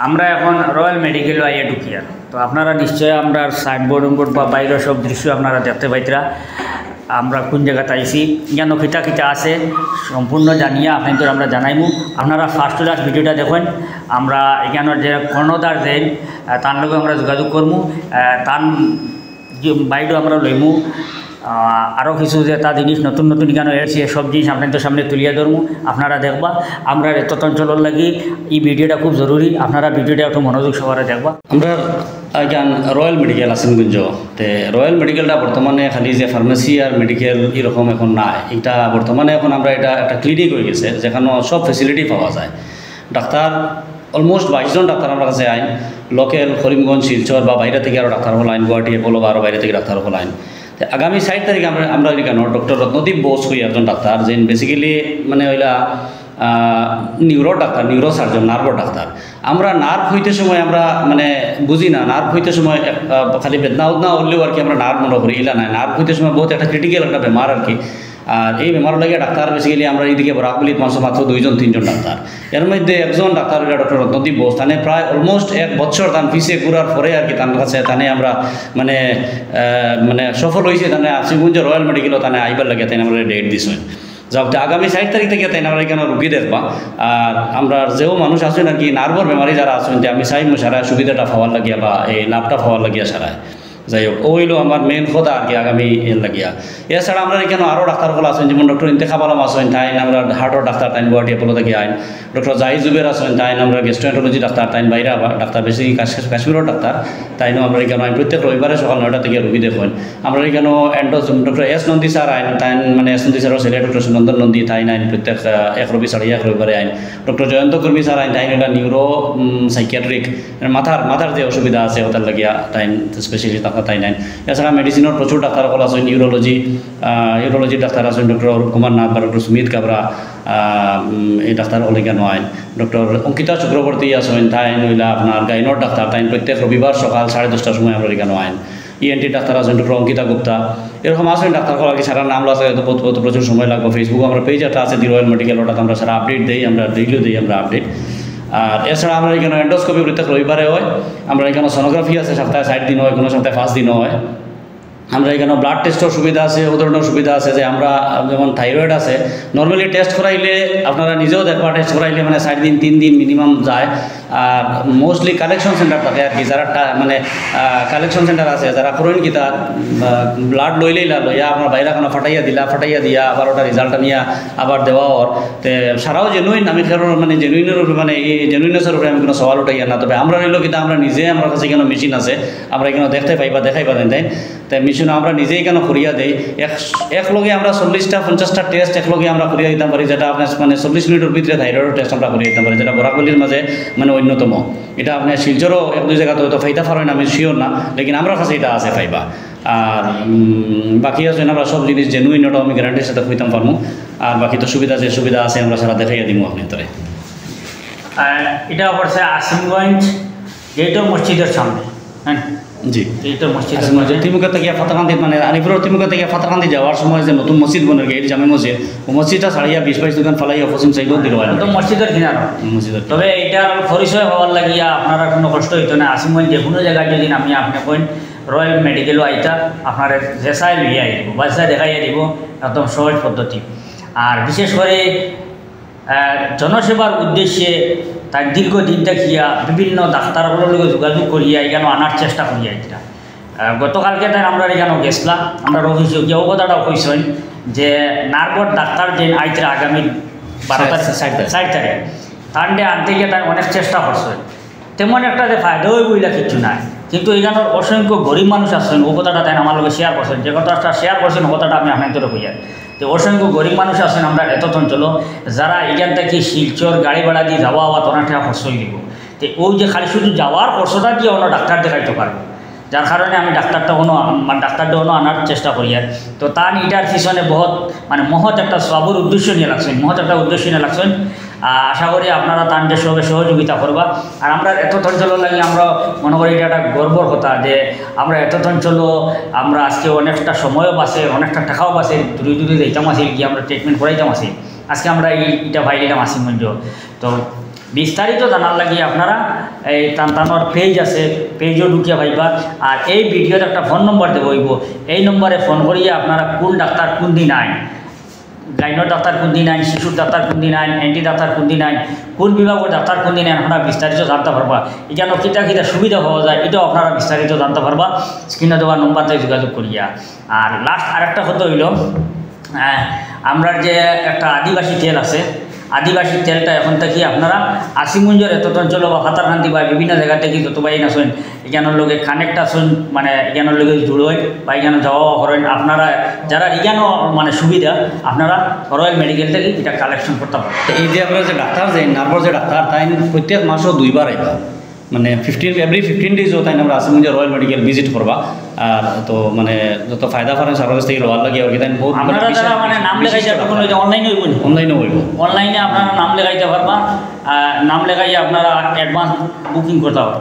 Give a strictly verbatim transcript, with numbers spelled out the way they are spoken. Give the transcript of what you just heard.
আমরা এখন রয়্যাল মেডিকেলো আইয়া ঢুকিয়ার। তো আপনারা নিশ্চয় আমরার সাইনবোর্ড উনবোর্ড বা বাইরের সব দৃশ্য আপনারা দেখতে পাইতরা। আমরা কোন জাগাত আইছি, ইয়ানো কিতা কিতা আছে, সম্পূর্ণ জানিয়া আপনাইন্তরে আমরা জানাইমু। আপনারা first to last ভিডিওটা দেখইন। আমরা এখানোর যে কর্ণধার যেইন, আহ, তান লগে আমরা যোগাযোগ করমু। আহ, তান যে বাইরেও আমরা লইমু। আহ, আরও কিছু যেতা জিনিস নতুন নতুন এখানো এসে সব জিনিস আপনাইন্তর সামনে তুলিয়া ধরমু, আপনারা দেখবা। আমরার এত অঞ্চলর লাগি এই ভিডিওটা খুব জরুরি, আপনারা ভিডিওটা একটু মনোযোগ সহকারে দেখবা। আমরা এখান রয়্যাল মেডিকেল আসিমগঞ্জ, তে রয়্যাল মেডিকেলটা বর্তমানে খালি যে ফার্মেসি আর মেডিকেল এরকম এখন নাই, এটা বর্তমানে এখন আমরা এটা একটা ক্লিনিক হয়ে গেছে, যেখানে সব ফেসিলিটি পাওয়া যায়। ডাক্তার অলমোস্ট বাইশ জন ডাক্তার আমরা কাছে আইন, লোকাল করিমগঞ্জ, শিলচর বা বাইরে থেকে আরও ডাক্তার হল আইন, গুয়াহাটি অ্যাপোলো বা আরও বাইরে থেকে ডাক্তার হল আইন। তো আগামী ষাট তারিখে আমরা আমরা এখানে ডক্টর রত্নদীপ বোস হই একজন ডাক্তার, যে বেসিক্যালি মানে হইলা নিউরো ডাক্তার, নিউরো সার্জন, নার্ভর ডাক্তার। আমরা নার্ভ হইতে সময় আমরা মানে বুঝি না, নার্ভ হইতে সময় এক, আহ, খালি বেদনা উদনা হলেও আর কি আমরা নার্ভ মনে করি, ইলা নাই। নার্ভ হইতে সময় বহুত একটা ক্রিটিক্যাল একটা বেমার আর কি। আর এই বেমার লাগে ডাক্তার বেসিক্যালি আমরা এইদিকে বরাকবিলিত মাত্র মাত্র দুইজন তিনজন ডাক্তার। এর মধ্যে একজন ডাক্তার হইলা ডক্টর রত্নদীপ বোস, তানে প্রায় অলমোস্ট এক বছর তান পিছে ঘুরার পরে আর কি তার কাছে তানে আমরা মানে আহ, মানে সফল হয়েছে, তানে আসিমগঞ্জ রয়্যাল মেডিকেলও তানে আইবার লাগে তাই আমরা ডেট দিছে। যাক, তে আগামী ষাট তারিখ থেকে তাই আমরা এখানে রুগী দেখবা। আর আমরা যেও মানুষ আছেন আর কি, নার্ভর বেমারি যারা আছেন, তে আমি চাই সারা সুবিধাটা পাওয়ার লাগিয়া বা এই লাভটা পাওয়ার লাগিয়া সারায়। যাই হোক, ও হইলো আমার মেইন কথা আর কি আগামী এর লাগিয়া। এছাড়া আমরা এখানে আরও ডাক্তার হল আছেন, যেমন ডক্টর ইন্তেখাব আলম আছেন, তাই আমরা হার্টর ডাক্তার, তাই গুয়াহাটি অ্যাপোলো থেকে আইন। ডক্টর জাহিদ জুবের আছেন, তাই আমরা গ্যাস্ট্রোএন্টারোলজি ডাক্তার, তাই বাইরে আবার ডাক্তার বেশি কাশ-, কাশ্মীরর ডাক্তার, তাই আমরা এখানে আইন প্রত্যেক রবিবারে সকাল নয়টা থেকে রুগী দেখেন। আমরা এখানে এন্ডো ডক্টর এস নন্দী স্যার আইন, তাই মানে এস নন্দী স্যারর ছেলে ডক্টর সুনন্দন নন্দী, তাই আইন প্রত্যেক, আহ, এক রবি ছাড়িয়া এক রবিবারে আইন। ডক্টর জয়ন্ত কর্মী স্যার আইন, তাই হইলা নিউরো, উম, সাইকিয়াট্রিক, মানে মাথার, মাথার যে অসুবিধা আছে ওটার লাগিয়া তাই স্পেশালিস্ট ডাক্তার তাই নাই। এছাড়া মেডিসিনের প্রচুর ডাক্তার হল আছেন, ইউরোলজি, আহ, ইউরোলজির ডাক্তার আছেন ডক্টর অরূপ কুমার নাথ বা ডক্টর সুমিত কাবরা, আহ, উম, এই ডাক্তার হল এখানে আইন। ডক্টর অঙ্কিতা চক্রবর্তী আছেন, তাই হইলা আপনার গাইনোর ডাক্তার, তাই প্রত্যেক রবিবার সকাল সাড়ে দশটার সময় আমরা এখানে আইন। ইএনটি ডাক্তার আছেন ডক্টর অঙ্কিতা গুপ্তা। এরকম আছেন ডাক্তার হল আর কি, সারা নাম আছে, হয়তো বহুত, বহুত প্রচুর সময় লাগবে। ফেসবুকে আমরা পেজ একটা আছে দি রয়্যাল মেডিকেল, ওটাতে আমরা সারা আপডেট দেই, আমরা ডেইলিও দেই আমরা আপডেট। আর এছাড়া আমরা এখানে এন্ডোস্কোপি প্রত্যেক রবিবারে হয়, আমরা এখানে সোনোগ্রাফি আছে, সপ্তাহে সাত দিন হয়, কোনো সপ্তাহে পাঁচ দিন হয়। আমরা এখানে ব্লাড টেস্টর সুবিধা আছে, ও ধরনের সুবিধা আছে যে আমরা যেমন থাইরয়েড আছে, নর্মালি টেস্ট করাইলে আপনারা নিজেও দেখবা, টেস্ট করাইলে মানে চার দিন, তিন দিন মিনিমাম যায়। আর মোস্টলি কালেকশন সেন্টার থাকে আর কি, যারা টা-, মানে কালেকশন সেন্টার আছে, যারা করেন কি তার ব্লাড লইলেই লা লইয়া আপনার বাইরে কোনো ফাটাইয়া দিলা, ফাটাইয়া দিয়া আবার ওটা রেজাল্ট নিয়ে আবার দেওয়া ওর। তে সারাও জেনুইন, আমি কারণ মানে জেনুইনের উপরে মানে এই জেনুইনেসের উপরে আমি কোনো সওয়াল উঠাইয়া না। তবে আমরা রইল কিন্তু আমরা নিজে, আমার কাছে এখানে মেশিন আছে, আমরা এখানে দেখতে পাইবা, দেখাইবা দেন তাই। তে মেশিন আমরা নিজেই কেন করিয়া দেই, এক, এক লগে আমরা চল্লিশটা পঞ্চাশটা টেস্ট এক লগে আমরা করিয়া দিতাম পারি, যেটা আপনার মানে চল্লিশ মিনিটের ভিতরে থাইরয়েডের টেস্ট আমরা করিয়া দিতাম পারি, যেটা বরাকবিলির মাঝে মানে অন্যতম। এটা আপনি শিলচরও এক দুই জায়গাতে হয়তো পাইতা পারেন, আমি শিওর না, লেকিন আমার কাছে এটা আছে পাইবা। আর উম, বাকি আছে আমরা সব জিনিস জেনুইন, ওটা আমি গ্যারান্টির সাথে কইতাম পারবো। আর বাকি তো সুবিধা, যে সুবিধা আছে আমরা সারা দেখাইয়া দিব আপনি তোরে। আহ, এটা পড়ছে আসিমগঞ্জ গেটর মসজিদের সামনে। হ্যাঁ, জি। গেটর মসজিদের আসিমগঞ্জ সামনে। তিমুকা থেকে পাথারকান্দি, মানে আলিপুরের তিমুকা থেকে পাথারকান্দি যাওয়ার সময় যে নতুন মসজিদ বনের গেট, জামে মসজিদ, ও মসজিদটা ছাড়িয়া বিশ বাইশ দোকান ফালাইয়া পশ্চিম সাইডও দিল হয় না। একদম মসজিদের কিনারা। মসজিদের তবে এটা পরিচয় হওয়ার লাগিয়া আপনারা কোনো কষ্ট হইতো না। আসিমগঞ্জ যে কোনো জায়গায় যদি আপনি, আপনি কইন রয়্যাল মেডিকেলও আইতা, আপনারা যেসাই লইয়া আইব, বাসায় দেখাইয়া দিব, একদম সহজ পদ্ধতি। আর বিশেষ করে আহ, জনসেবার উদ্দেশ্যে তার দীর্ঘদিন থাকিয়া বিভিন্ন ডাক্তারগুলোর লগে যোগাযোগ করিয়া এখানে আনার চেষ্টা করিয়া আইতরা। আহ, গতকালকে তাই আমরা এখানে গেছিলাম, আমরা অফিসে গিয়া ও কথাটাও কইছেন যে নার্ভর ডাক্তার যে আইতরা আগামী বারো তারিখ, চার তারিখ। চার তারিখ, তানরে আনতে গিয়া তাই অনেক চেষ্টা করছেন। তেমন একটা যে ফায়দা হইব ইলা কিচ্ছু নাই, কিন্তু এখানে অসংখ্য গরিব মানুষ আছেন, ও কথাটা তাই আমার লগে শেয়ার করছেন, যে কথাটা শেয়ার করছেন ও কথাটা আমি আপনার তোরে কইয়ার। তো অসংখ্য গরিব মানুষ আছেন আমরা এত অঞ্চল, যারা এখান থেকে শিলচর গাড়ি ভাড়া দিয়ে যাওয়া আওয়া অনেক টাকা খরচ হয়ে দিব। তো ওই যে খালি শুধু যাওয়ার খরচটা দিয়ে অন্য ডাক্তার দেখাইতে পারবো, যার কারণে আমি ডাক্তারটা কোনো, মানে ডাক্তারটা কোনো আনার চেষ্টা করি। আর তো তান এটার পিছনে বহুত, মানে মহৎ একটা সবর উদ্দেশ্য নিয়ে লাগছেন, মহৎ একটা উদ্দেশ্য নিয়ে লাগছেন। আহ, আশা করি আপনারা তান যে সবে সহযোগিতা করবা। আর আমরা এত অঞ্চল লাগে আমরা মনে করি এটা একটা গর্বর কথা যে আমরা এত অঞ্চল আমরা আজকে অনেকটা সময়ও বাঁচে, অনেকটা টাকাও বাঁচে, দূরে দূরে যাইতাম আছে, গিয়ে আমরা ট্রিটমেন্ট করাইতাম আছে। আজকে আমরা এই, এটা পাইলাম আসিমগঞ্জ। তো বিস্তারিত জানার লাগি আপনারা এই তান তানর পেজ আছে, পেজও ঢুকিয়া পাইবা। আর এই ভিডিওত একটা ফোন নম্বর দেওয়া অইবো, এই নম্বরে ফোন করিয়া আপনারা কোন ডাক্তার কোন দিন আইন, গাইনোর ডাক্তার কোন দিন আইন, শিশুর ডাক্তার কোন দিন আইন, এনটি ডাক্তার কোন দিন আইন, কোন বিভাগর ডাক্তার কোন দিন আইন, আপনারা বিস্তারিত জানতা পারবা। ইখানো কিতা কিতা সুবিধা পাওয়া যায়, ইটাও আপনারা বিস্তারিত জানতা পারবা। স্ক্রিনো দেওয়া নম্বর থাকি যোগাযোগ করিয়া। আর লাস্ট আরেকটা কথা অইলো, আহ, আমরার যে একটা আদিবাসী তেল আছে, আদিবাসী তেলটা এখন থাকি আপনারা আসিমগঞ্জর এত অঞ্চল বা পাথারকান্দি বা বিভিন্ন জাগা থাকি যত ভাইয়াইন আছইন, ইখানর লগে কানেক্ট আছইন, মানে ইখানর লগে জুড়ইন বা ইখানো যাওয়া করেন, আপনারা যারা ইখানো মানে সুবিধা, আপনারা রয়্যাল মেডিকেল থাকি ইটা কালেকশন করতা পারবা। এই যে আমরা যে ডাক্তার, যে নার্ভর যে ডাক্তার, তাইন প্রত্যেক মাসও দুইবার আইবা, মানে ফিফটিন, এভরি ফিফটিন ডেইজও তাইন আমরা আসিমগঞ্জে রয়্যাল মেডিকেল ভিজিট করবা। আর তো মানে যত ফায়দা পারেন সার্ভিস থাকি লওয়ার লাগি, আর কি তাইন বহুত আপনারা যারা মানে নাম লেখাইতে পারবেন, অনলাইনে অইবো নি? অনলাইনে অইবো। অনলাইনে আপনারা নাম লেখাইতা পারবা, আহ, নাম লেখাইয়া আপনারা অ্যাডভান্স বুকিং করতা পারবা।